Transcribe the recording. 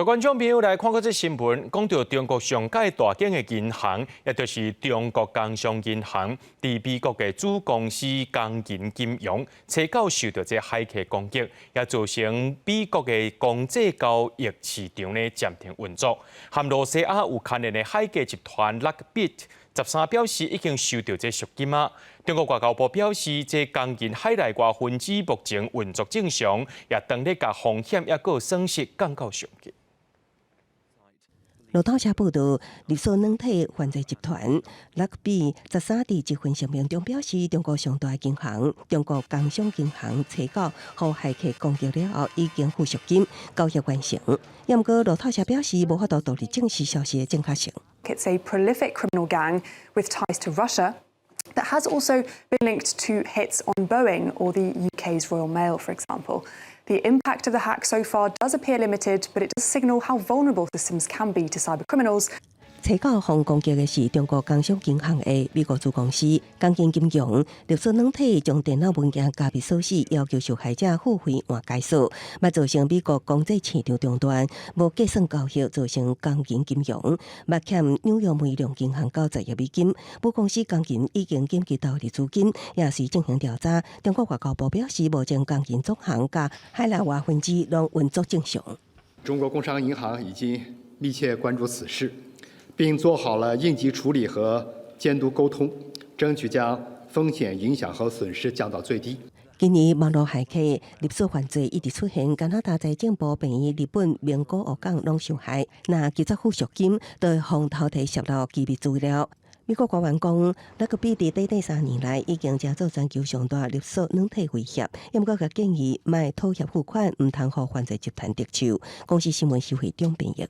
所以觀眾朋友來看過這新聞，講到中國上蓋大間的銀行，也就是中國工商銀行，佇美國的子公司工銀金融，初九受到這駭客攻擊，也造成美國的公債交易市場呢暫停運作。和露西亞有牽連的駭客集團 LockBit 13表示已經收到這贖金啊。中國外交部表示，這工銀海內外分支目前運作正常，也當咧共風險抑閣損失降到上低。路透社報道，勒索軟體犯罪集團 LockBit 13佇一份聲明中表示，中國上大銀行中國工商銀行初九予駭客攻擊了後，已經付贖金，交易完成。毋過路透社表示，無法度獨立證實消息的正確性。 It's a prolific criminal gang with ties to Russia that has also been linked to hits on Boeing or the UK's Royal Mail, for example. The impact of the hack so far does appear limited, but it does signal how vulnerable systems can be to cyber criminals. 初九予攻擊的是中國工商銀行的美國子公司工銀金融，勒索軟體將電腦文件加密鎖死，要求受害者付費換解鎖，嘛造成美國公債市場中斷，無結算交易，造成工銀金融，嘛欠紐約梅隆銀行90億美金。母公司工銀已經緊急投入資金，也隨進行調查。中國外交部表示，目前工銀總行佮海內外分支攏運作正常。中國工商銀行已經密切關注此事，並做好了應急處理和監督溝通，爭取將風險影響和損失降到最低。今年網路駭客勒索犯罪一直出現，加拿大財政部病院、日本名古屋港攏受害。若拒絕付贖金，就會予偷提洩露機密資料。美國官員講，LockBit佇短短3年來已經成做全球上大勒索軟體威脅，毋過佮建議莫妥協付款，毋通予犯罪集團得手。公視新聞徐慧中編譯。